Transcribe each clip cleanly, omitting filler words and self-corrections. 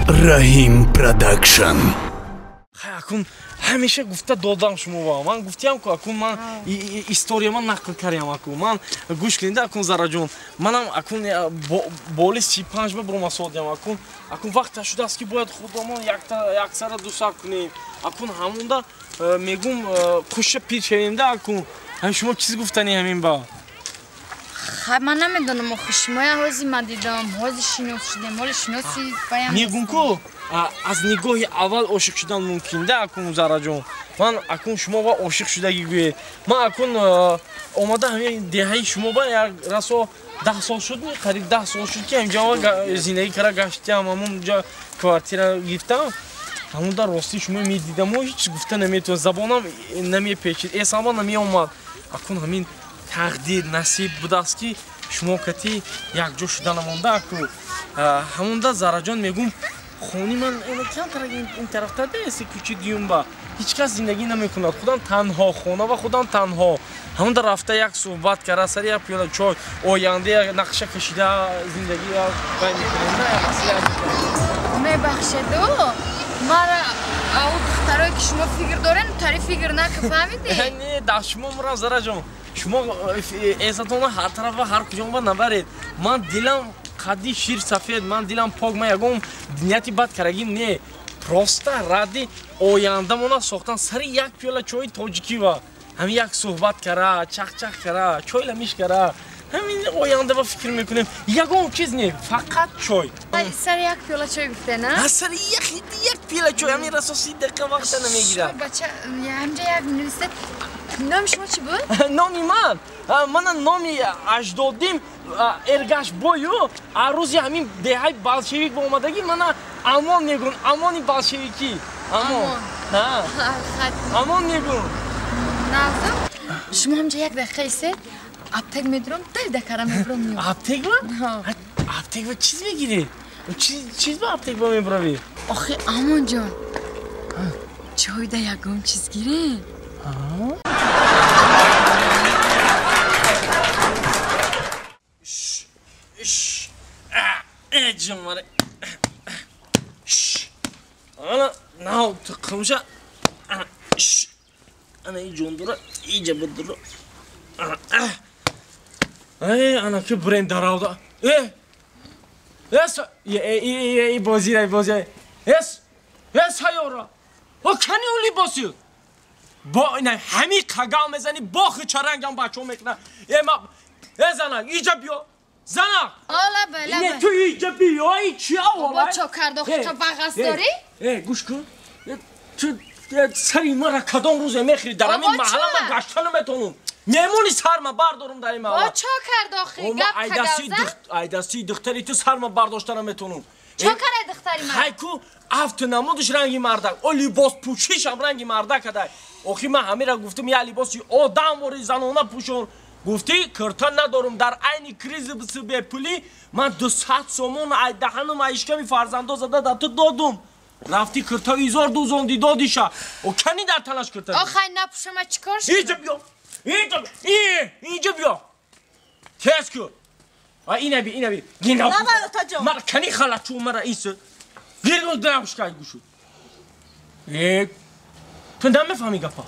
Раҳим Продакшн. Акун ҳамеша гуфта додам шумо ба ман гуфтиам ку акун ман история ман нақл кардям аку ман гӯш кунед акун Зараҷон манам акун боли 35 ба бурома содиам акун акун вақта шудааст ки бояд худамон яксара дусар кунем акун ҳамонда мегум қуша пир шавемда акун ҳам шумо чиз гуфтани ҳамин ба. Хай ман намедонам охи шумоя ҳози ман дидам ҳози шинос шудем ҳоли шиноси баям мегум ку аз нигоҳи аввал ошиқ шудан мумкин да акун Зараҷон ман акун шумо ба ошиқ шудагӣ гӯед ман акун омада ҳамин деҳаи шумо ба як расо 10 сол шуд қариб 10 сол шуд ки ҳамҷо зиндагӣ кара гаштиам ҳамонҷо квартира гирифтам ҳамонда рости шумо медидаму ҳеҷ гуфта наметавон забонам намепечид эсама намеомад акун ҳамин тақдир насиб будааст ки шумо кати якҷо шуда намонда аку ҳамонда Зараҷон мегум хони ман камтар ин тарафтар нест кӯчи дуюмба ҳеҷ кас зиндагӣ намекунад худам танҳо хона ва худам танҳо ҳамонда рафта як суҳбат кара сари як пиёла чой оянда як нақша кашида зиндагӣ бай мекунем мебахшеду мара ау духтарое ки шумо фикр дорен тари фикр нака фаҳмидӣ не дар шумо мурам Зараҷон шумо эсатона ҳар тарафа ҳар куҷоба набаред ман дилам қадди шир сафед ман дилам пок ман ягон нияти бад карагим не просто ради ояндамона сохтан сари як пиёла чои тоҷикива ҳамин як суҳбат кара чахчах кара чой ламиш кара ҳамин оянда ба фикр мекунем ягон чиз не фақат чой сари як пиёла чой гуфте на сари як пиёла чой ҳамин расо 30 дақиқа вақта намегирад бача ҳамҷа як нивисед номи шумо чӣ буд? Номи ман? Мана номи аҷдодим Эргашбою арӯзи ҳамин деҳаи болшевик ба омадагӣ мана Амон мегӯн Амони болшевикӣ Амон Амон мегӯн назм шумо ҳамҷа як дақиқа истед аптек медурам дай дакара мебурам меём аптекба? Аптекба чиз мегиред? Чиз ба аптекба мебуравӣ? Охи Амонҷон чойда ягон чиз гиред? Ана нав тиқимша ана и ҷондура иҷа бидура ана ки бренд даравда э бозира бозира эс эс ҳайёра о кани он либоси бо ина ҳами қагал мезани бохи чарангам бачаҳо мекунад э ма э занак иҷа биё занак ола бала не ту иҷа биё и чи авола бо чо кард охи то вағас дорӣ э гӯш кун ту сари мара кадом рӯзе мехӯри дар ҳамин маҳалла ман гашта наметавонам мемони сарма бардорам дар ин маҳалла бо чо кард охи гап қагавза айдастии духтари ту сарма бардошта наметавонам чо кард духтари ман ҳай ку афту намудаш ранги мардак о либос пӯшишам ранги мардак адай охи ман ҳамира гуфтам я либоси одам вори занона пӯшон гуфтӣ кирта надорам дар айни кризиси бепулӣ ман 200 сомон ай даҳанум ай ишками фарзандо зада дар ту додум рафтӣ кирта изор дузонди додиша о кани дар танаш кирта охай напӯшама чӣ кор шуд иҷа биё иҷа иҷа биё тез ку ина би ина би мара кани халатчу мара ис гиргун драмшкай гӯшу э ту намефаҳмӣ гапа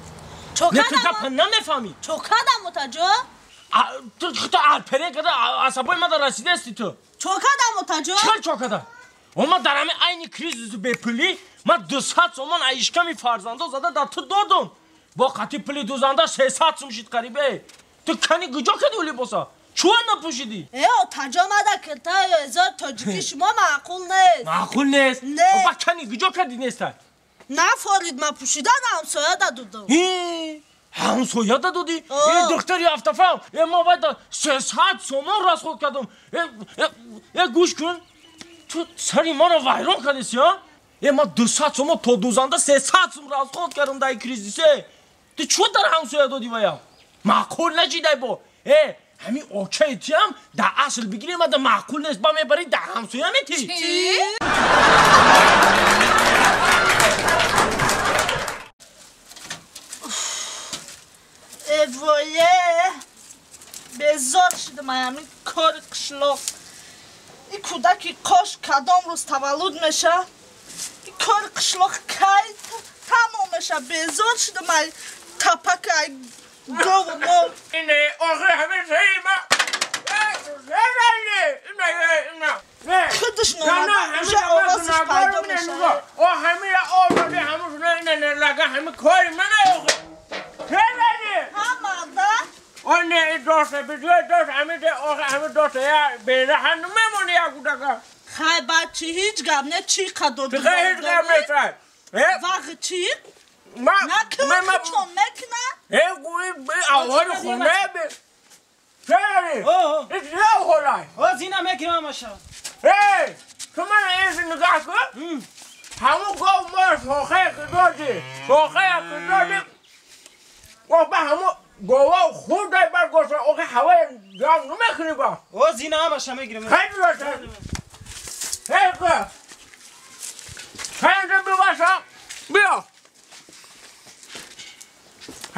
не ту гапа намефаҳмӣ чо кардам отаҷо ту хута алпере карда асабои мада расидаасти ту чо кардам отаҷо чӣ чо карда о ман дар ҳамин айни кризиси бепулӣ ман 200 сомон ай ишками фарзандо зада дар ту додум бо қатъи пули дузанда 300 сум шид қарибе ту кани куҷо кади ӯ либоса чӯ напӯшидӣ? Э отаҷо мада киртаи эзор тоҷики шумо маъқул нест маъқул нест не ба кани куҷо кади неста нафорид ма пӯшидан ҳамсоя дадудам ҳамсоя дадудӣ э духтари автофам э ма бояд 300 сомон расход кардам э гӯш кун ту сари маро вайрон кардеси а э ма 200 сомон то дузанда 300 сум расход кардам дар кризисе ту чӯ дар ҳамсоя додӣ вая маъқул нашидай бо э ҳамин очаи тиам дар асл бигирем ада маъқул нест ба мебарӣ дар ҳамсоя метӣ Э вое безор шудам ҳамин кори қишлоқ. Ин кӯдаки қош кадом рӯз таваллуд меша? Кори қишлоқ кай тамом меша? Безор шудам ай тапак ай гову мол. Ине охи ҳамин саима. Худаш номада уже овозаш пайдо мешавад. О ҳамира омади ҳамушна ине лага ҳами кори мана охи. Ҳа марда? Оне и досе бидуе дос ҳами де охи ҳами досе я бераҳан мемони я гудака. Хай баъд чӣ ҳеҷ гап не чӣ қадо Дигар ҳеҷ гап нест. Вағ чӣ? Накун мекуна? Э гӯи аввали хона бе. Чари? Ин холай. О зина мекунам ҳамаша. Эй, ту ман ин нигоҳ кун. Ҳамун гов мо шохае ки додӣ, шохае ки додӣ. О ба ҳамун гова хурдай бар гошта охи ҳавои гам намекунӣ ба. О зина ҳамаша мегирам. Хеле бошад. Эй ка. Хеле бибаша. Биё.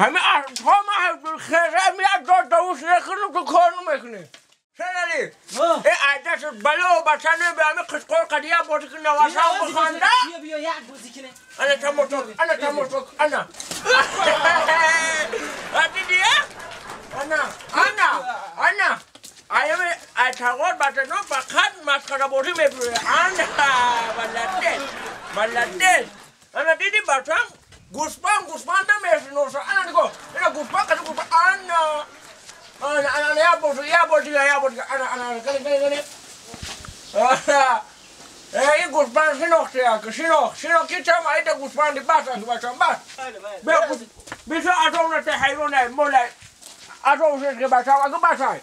Ҳами то ма хере миад дод давуш накунам ту кор намекунӣ. Шерали, э айдаш бало бача не бе ҳами қишқор қадия бозӣ кун наваша бихонда. Биё биё як бозӣ кунем. Ана тамошо, ана тамошо, ана. Дидӣ? Ана, ана, ана. Аями айтағор бачаҷон фақат масхарабозӣ мебурад. Ана, молодец, молодец. Ана диди бачам гӯсфанд гӯсфанда мешиноса. Ана нигоҳ, ина гӯсфанд қади гӯсфанд. Ана. Ана, ана, я бозӣ, я бозӣ, я бозӣ. Ана, ана, кани, кани, кани. Э, ин гӯсфанд шинохт як, шинохт, шинохт ки чам айда гӯсфанди бас аст бачам, бас. Бисо азовнате ҳайвоне, молай. Азов шуд ки бачам, агу басай.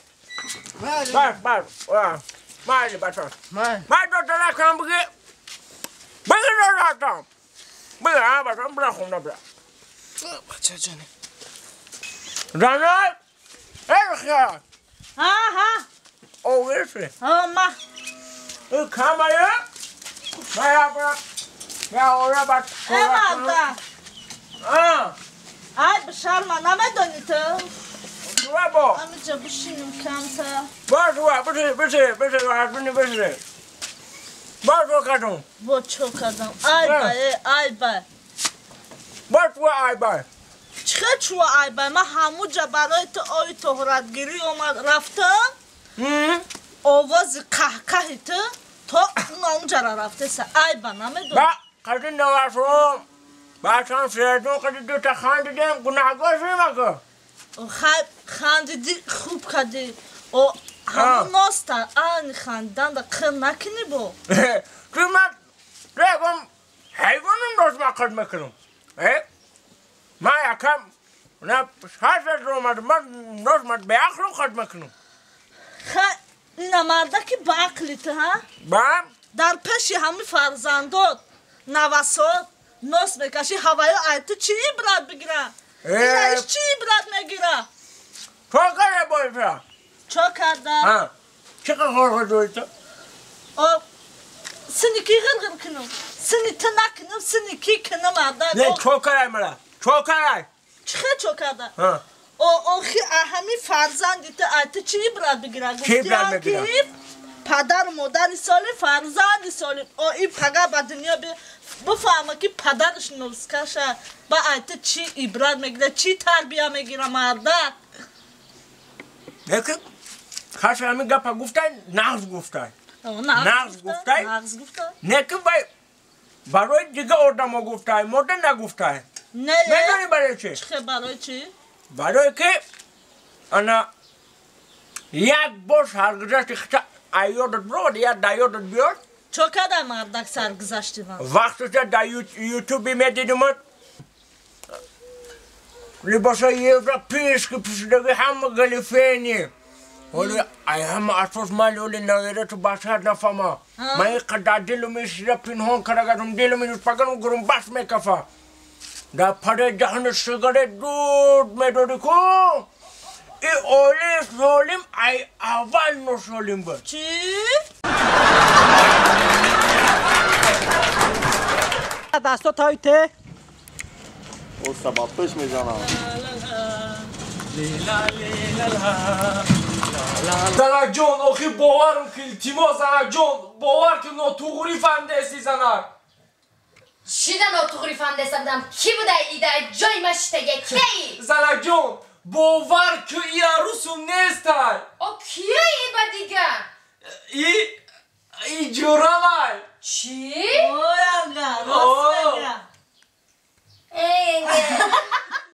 Бас, бас. Майли бачам. Май дотара кам биги. Биги додатам. Биги, а бачам, бира хунда бира. Бача ҷоне. Занай, эй хия. Ҳа, ҳа. Овеси. Ҳа, ма. Ин камая? Мая бира. Мая ора бач. Э марда. А. Ай бишарма намедонӣ ту? Чуа бо? Ҳамиҷа бишинем камта. Бошуа, биши, биши, биши, биши, биши. Бошуа кардум. Бо чо кардам? Ай бай, э, ай бай. Бошуа ай бай. Чӣ чуа ай бай? Ман ҳамуҷа барои ту ои тоҳоратгирӣ омад рафтам. Овози қаҳқаҳи ту то онҷара рафтеса. Ай ба намедонам. Ба қади навасум. Бачам фиредун қади дута хандидем гунаҳгор шудем ака. Хай хандидӣ хуб кардӣ. О ҳамун носта ани хандиданда қир накунӣ бо. Ту ман ту ягон ҳайвонам нос ман қир мекунам. Э? Ман якам на шашаш омад ман нос ман беақлам қир мекунам. Хай ина мардаки ба ақли ту ҳа? Ба? Дар пеши ҳами фарзандот навасот нос мекашӣ ҳаваё ай ту чӣ ибрат бигира? Инаиш чӣ ибрат мегира? Чо карда боиша? Чо карда? Ҳа. Чӣ қар дори ту? О сини ки ғирғир кунам? Сини ту накунам, сини ки кунам марда? Не, чо кардай мара? Чо кардай? Чӣ хел чо карда? Ҳа. О охи ҳами фарзанди ту ай ту чӣ ибрат бигира? Чӣ ибрат мегира? Падару модари солим, фарзанди солим. О ин пага ба дунё бифаҳма ки падараш носкаша. Ба ай ту чӣ ибрат мегира, чӣ тарбия мегира мардак? Лекин касе ҳамин гапа гуфтай, нағз гуфтай. Нағз гуфтай. Нағз гуфтай. Не ки вай барои дигар одамо гуфтай, мода нагуфтай. Не. Медонӣ барои чӣ? Чӣ барои чӣ? Барои ки ана як бор саргузашти хита айёдат бировад, як даёдат биёд. Чо карда мардак саргузашти ман? Вақтуша дар ютуби медидимат либосои европейски пӯшидаги ҳама галифени. Ҳоли ай ҳама асос майли ҳоли наверату башар нафама. Ман ин қадар дилу мешида пинҳон кардагардум, дилу менӯшпагану гурумбас мекафа. Дар параи даҳани сигарет дуд медодӣ ку. Ин оилаи солим ай аввал носолим буд. Чӣ? Дасто тойте. О сабаб пеш мезанам. Занакҷон, охи боварм ки илтимос занакҷон, бовар ки нотуғрӣ фаҳмидаести занак. Чӣ да нотуғри фаҳмидаиста будам? Кӣ будай ида ҷои ма шитага? Кияи? Залакҷон, бовар ку, ира русум нестай.